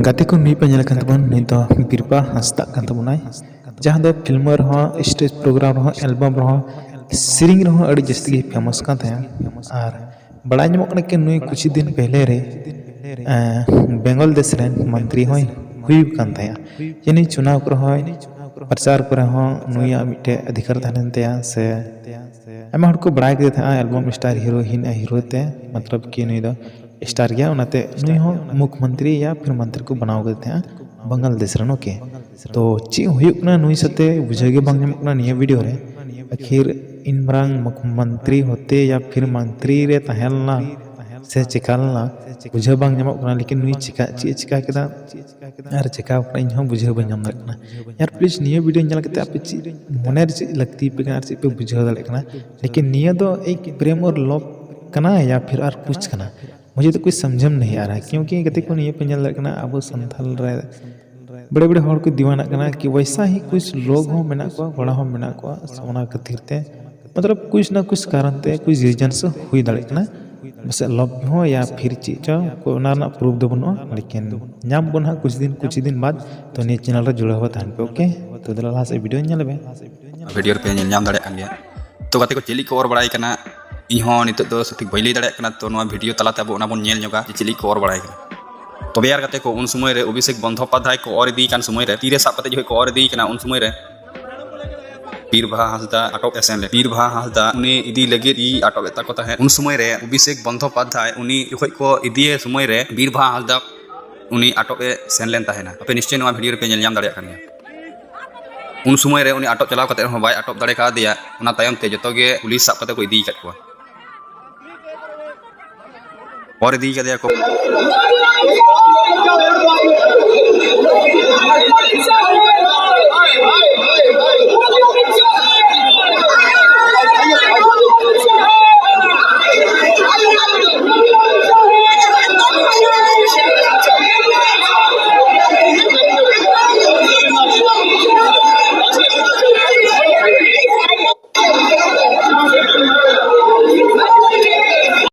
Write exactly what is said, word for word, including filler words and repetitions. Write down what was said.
ᱜᱟᱛᱮ ᱠᱚ, ᱱᱩᱭ ᱯᱮ ᱧᱮᱞ ᱠᱟᱱ ᱛᱟᱵᱚᱱ, ᱱᱩᱭ ᱫᱚ ᱵᱤᱨᱵᱟ ᱦᱟᱸᱥᱫᱟᱜ ᱠᱟᱱ ᱛᱟᱵᱚᱱᱟᱭ, ᱡᱟᱦᱟᱸ ᱫᱚ ᱯᱷᱤᱞᱢ ᱨᱮᱦᱚᱸ, ᱥᱴᱮᱡᱽ ᱯᱨᱳᱜᱨᱟᱢ ᱨᱮᱦᱚᱸ, ᱮᱞᱵᱟᱢ ᱨᱮᱦᱚᱸ, ᱥᱮᱨᱮᱧ ᱨᱮᱦᱚᱸ ᱟᱹᱰᱤ ᱡᱟᱹᱥᱛᱤ ᱜᱮ ᱯᱷᱮᱢᱟᱥ ᱠᱟᱱ ᱛᱟᱦᱮᱸᱜᱼᱟ᱾ ᱟᱨ ᱵᱟᱲᱟᱭ ᱧᱟᱢᱚᱜ ᱠᱟᱱᱟ ᱠᱤ ᱱᱩᱭ ᱠᱩᱪᱷ ᱫᱤᱱ ᱯᱮᱦᱞᱮ ᱨᱮ, ᱮᱸ, ᱵᱮᱝᱜᱚᱞ ᱫᱮᱥ ᱨᱮᱱ ᱢᱚᱱᱛᱨᱤ ᱦᱚᱸᱭ ᱦᱩᱭ ᱠᱟᱱ ᱛᱟᱦᱮᱸᱜᱼᱟ᱾ ᱡᱟᱹᱱᱤᱡ ᱪᱩᱱᱟᱣ ᱠᱚᱨᱮ ᱦᱚᱸ, ᱯᱨᱚᱪᱟᱨ ᱠᱚᱨᱮ ᱦᱚᱸ ᱱᱩᱭᱟᱜ ᱢᱤᱫᱴᱮᱡ ᱚᱫᱷᱤᱠᱟᱨ ᱛᱟᱦᱮᱸ ᱞᱮᱱ ᱛᱟᱭᱟ, ᱥᱮ ᱟᱭᱢᱟ ᱦᱚᱲ ᱠᱚ ᱵᱟᱲᱟᱭ ᱠᱮᱫᱮ ᱛᱟᱦᱮᱸᱜᱼᱟ ᱮᱞᱵᱟᱢ ᱥᱴᱟᱨ ᱦᱤᱨᱳ ᱦᱤᱱ ᱦᱤᱨᱳ ᱛᱮ, ᱢᱚᱛᱞᱚᱵ ᱠᱤ ᱱᱩᱭ ᱫᱚ ᱥᱴᱟᱨ ᱜᱮᱭᱟ, ᱚᱱᱟᱛᱮ ᱱᱩᱭ ᱦᱚᱸ ᱢᱩᱠᱷ ᱢᱚᱱᱛᱨᱤ ᱭᱟ ᱯᱷᱤᱨ ᱢᱚᱱᱛᱨᱤ ᱠᱚ ᱵᱮᱱᱟᱣ ᱠᱮᱫᱮ ᱛᱟᱦᱮᱸᱜᱼᱟ ᱵᱟᱝᱜᱟᱞ ᱫᱮᱥ ᱨᱮᱱ᱾ ᱳᱠᱮ, ᱛᱚ ᱪᱮᱫ ᱦᱩᱭᱩᱜ ᱠᱟᱱᱟ ᱱᱩᱭ ᱥᱟᱛᱮ ᱵᱩᱡᱷᱟᱹᱣ ᱜᱮ ᱵᱟᱝ ᱧᱟᱢᱚᱜ ᱠᱟᱱᱟ ᱱᱤᱭᱟᱹ ᱵᱷᱤᱰᱤᱭᱳ ᱨᱮ᱾ ᱟᱹᱠᱷᱤᱨ ᱤᱱ ᱢᱟᱨᱟᱝ ᱢᱩᱠᱷ ᱢᱚᱱᱛᱨᱤ ᱦᱚᱛᱮ ᱭᱟ ᱯᱷᱤᱨ ᱢᱚᱱᱛᱨᱤ ᱨᱮ ᱛᱟᱦᱮᱸ ᱞᱮᱱᱟ ᱥᱮ ᱪᱮᱠᱟ ᱞᱮᱱᱟ, ᱵᱩᱡᱷᱟᱹᱣ ᱵᱟᱝ ᱧᱟᱢᱚᱜ ᱠᱟᱱᱟ᱾ ᱞᱮᱠᱤᱱ ᱱᱩᱭ ᱪᱮᱠᱟ, ᱪᱮᱫ ᱮ ᱪᱮᱠᱟ ᱠᱮᱫᱟ ᱟᱨ ᱪᱮᱠᱟ ᱠᱟᱱᱟ, ᱤᱧ ᱦᱚᱸ ᱵᱩᱡᱷᱟᱹᱣ ᱵᱟᱹᱧ ᱧᱟᱢ ᱫᱟᱲᱮᱭᱟᱜ ᱠᱟᱱᱟ᱾ ᱭᱟᱨ, ᱯᱞᱤᱡᱽ ᱱᱤᱭᱟᱹ ᱵᱷᱤᱰᱤᱭᱳ ᱧᱮᱞ ᱠᱟᱛᱮ ᱟᱯᱮ ᱪᱮᱫ ᱢᱚᱱᱮ ᱨᱮ ᱪᱮᱫ ᱞᱟᱹᱠᱛᱤ ᱯᱮ ᱠᱟᱱᱟ ᱟᱨ ᱪᱮᱫ ᱯᱮ ᱵᱩᱡᱷᱟᱹᱣ ᱫᱟᱲᱮᱭᱟᱜ ᱠᱟᱱᱟ? ᱞᱮᱠᱤᱱ ᱱᱤᱭᱟᱹ ᱫᱚ ᱮᱠ ᱯᱨᱮᱢ ᱚᱨ ᱞᱚᱵᱷ ᱠᱟᱱᱟ ᱭᱟ ᱯᱷᱤᱨ ᱟᱨ ᱠᱩᱪᱷ ᱠᱟᱱᱟ? ᱢᱩᱡᱷᱮ ᱛᱚ ᱠᱩᱪᱷ ᱥᱟᱢᱡᱷ ᱢᱮ ᱱᱟᱦᱤᱸ ᱟ ᱨᱟᱦᱟ, ᱠᱤᱭᱩᱸᱠᱤ ᱜᱟᱛᱮ ᱠᱚ, ᱱᱤᱭᱟᱹ ᱯᱮ ᱧᱮᱞ ᱫᱟᱲᱮᱭᱟᱜ ᱠᱟᱱᱟ ᱟᱵᱚ ᱥᱟᱱᱛᱟᱞ ᱨᱮ ᱵᱚᱲᱮ ᱵᱚᱲᱮ ᱦᱚᱲ ᱠᱚ ᱫᱤᱣᱟᱱᱟᱜ ᱠᱟᱱᱟ ᱠᱤ ᱣᱮᱥᱟ ᱦᱤ ᱠᱩᱪᱷ ᱞᱳᱜ ᱦᱚᱸ ᱢᱮᱱᱟᱜ ᱠᱚᱣᱟ, ᱠᱚᱲᱟ ᱦᱚᱸ ᱢᱮᱱᱟᱜ ᱠᱚᱣᱟ᱾ ᱚᱱᱟ ᱠᱷᱟᱹᱛᱤᱨ ᱛᱮ, ᱢᱚᱛᱞᱚᱵ, ᱠᱩᱪᱷ ᱱᱟ ᱠᱩᱪᱷ ᱠᱟᱨᱚᱱ ᱛᱮ, ᱠᱩᱪᱷ ᱨᱤᱡᱚᱱ ᱥᱮ ᱦᱩᱭ ᱫᱟᱲᱮᱭᱟᱜ ᱠᱟᱱᱟ, ᱯᱟᱥᱮᱡ ᱞᱚᱵᱷ ᱦᱚᱸ ᱭᱟ ᱯᱷᱤᱨ ᱪᱮᱫ ᱪᱚ, ᱠᱚ ᱚᱱᱟ ᱨᱮᱱᱟᱜ ᱯᱨᱩᱯᱷ ᱫᱚ ᱵᱟᱹᱱᱩᱜᱼᱟ᱾ ᱞᱮᱠᱤᱱ ᱧᱟᱢ ᱵᱚᱱ ᱦᱟᱸᱜ ᱠᱩᱪᱷ ᱫᱤᱱ, ᱠᱩᱪᱷ ᱫᱤᱱ ᱵᱟᱫ᱾ ᱛᱚ ᱱᱤᱭᱟᱹ ᱪᱮᱱᱮᱞ ᱨᱮ ᱡᱩᱲᱟᱹᱣ ᱦᱚᱸ ᱛᱟᱦᱮᱱ ᱯᱮ, ᱳᱠᱮ? ᱛᱚ ᱫᱮᱞᱟ ᱞᱟᱦᱟ ᱥᱮᱫ ᱵᱷᱤᱰᱤᱭᱳ ᱧᱮᱞ ᱵᱮᱱ᱾ ᱵᱷᱤᱰᱤᱭᱳ ᱨᱮᱯᱮ ᱧᱮᱞ ᱧᱟᱢ ᱫᱟᱲᱮᱭᱟᱜ ᱠᱟᱱ ᱜᱮᱭᱟ᱾ ᱛᱚ ᱜᱟᱛᱮ ᱠᱚ, ᱪᱮᱫ ᱞᱮᱠᱟ ᱠᱚ ᱚᱨ ᱵᱟᱲᱟᱭ ᱠᱟᱱᱟ, ᱤᱧ ᱦᱚᱸ ᱱᱤᱛᱚᱜ ᱫᱚ ᱥᱚᱴᱷᱤᱠ ᱵᱟᱹᱧ ᱞᱟᱹᱭ ᱫᱟᱲᱮᱭᱟᱜ ᱠᱟᱱᱟ᱾ ᱛᱚ ᱱᱚᱣᱟ ᱵᱷᱤᱰᱤᱭᱳ ᱛᱟᱞᱟᱛᱮ ᱟᱵᱚ ᱚᱱᱟ ᱵᱚᱱ ᱧᱮᱞ ᱧᱚᱜᱟ ᱡᱮ ᱪᱮᱫ ᱞᱮᱠᱟ ᱠᱚ ᱚᱨ ᱵᱟᱲᱟᱭ ᱠᱟᱱᱟ᱾ ᱛᱚᱵᱮ ᱭᱟᱨ ᱜᱟᱛᱮ ᱠᱚ, ᱩᱱ ᱥᱚᱢᱚᱭ ᱨᱮ ᱚᱵᱷᱤᱥᱮᱠ ᱵᱚᱱᱫᱳᱯᱟᱫᱽᱫᱷᱟᱭ ᱠᱚ ᱚᱨ ᱤᱫᱤᱭ ᱠᱟᱱ ᱥᱚᱢᱚᱭ ᱨᱮ, ᱛᱤᱨᱮ ᱥᱟᱵ ᱠᱟᱛᱮ ᱡᱚᱠᱷᱚᱱ ᱠᱚ ᱚᱨ ᱤᱫᱤᱭ ᱠᱟᱱᱟ, ᱩᱱ ᱥᱚᱢᱚᱭ ᱨᱮ ᱵᱤᱨ ᱵᱟᱦᱟ ᱦᱟᱸᱥᱫᱟ ᱟᱴᱚᱠ ᱮ ᱥᱮᱱ ᱞᱮᱱ᱾ ᱵᱤᱨ ᱵᱟᱦᱟ ᱦᱟᱸᱥᱫᱟ ᱩᱱᱤ ᱤᱫᱤ ᱞᱟᱹᱜᱤᱫ ᱤ ᱟᱴᱚᱠ ᱮᱫ ᱛᱟᱠᱚ ᱛᱟᱦᱮᱸᱫ᱾ ᱩᱱ ᱥᱚᱢᱚᱭ ᱨᱮ ᱚᱵᱷᱤᱥᱮᱠ ᱵᱚᱱᱫᱳᱯᱟᱫᱽᱫᱷᱟᱭ ᱩᱱᱤ ᱡᱚᱠᱷᱚᱡ ᱠᱚ ᱤᱫᱤᱭᱮ ᱥᱚᱢᱚᱭ ᱨᱮ ᱵᱤᱨ ᱵᱟᱦᱟ ᱦᱟᱸᱥᱫᱟ ᱩᱱᱤ ᱟᱴᱚᱠ ᱮ ᱥᱮᱱ ᱞᱮᱱ ᱛᱟᱦᱮᱱᱟ᱾ ᱟᱯᱮ ᱱᱤᱥᱪᱚᱭ ᱱᱚᱣᱟ ᱵᱷᱤᱰᱤᱭᱳ ᱨᱮᱯᱮ ᱧᱮᱞ ᱧᱟᱢ ᱫᱟᱲᱮᱭᱟᱜ ᱠᱟᱱ ᱜᱮᱭᱟ᱾ ᱩᱱ ᱥᱚᱢᱚᱭ ᱨᱮ ᱩᱱᱤ ᱟᱴᱚᱠ ᱪᱟᱞᱟᱣ ᱠᱟᱛᱮ ᱨᱮᱦᱚᱸ ᱵᱟᱭ ᱟᱴᱚᱠ ᱫᱟᱲᱮ ᱠᱟᱣᱫᱮᱭᱟ᱾ ᱚᱱᱟ ᱛᱟᱭᱚᱢ ᱛᱮ ᱡᱚᱛᱚ ᱜᱮ ᱯᱩᱞᱤᱥ ᱥᱟᱵ ᱠᱟᱛᱮ ᱠᱚ ᱤᱫᱤ ᱟᱠᱟᱫ ᱠᱚᱣᱟ᱾ ᱚᱨ ᱤᱫᱤ ᱠᱟᱫᱮᱭᱟ ᱠᱚ᱾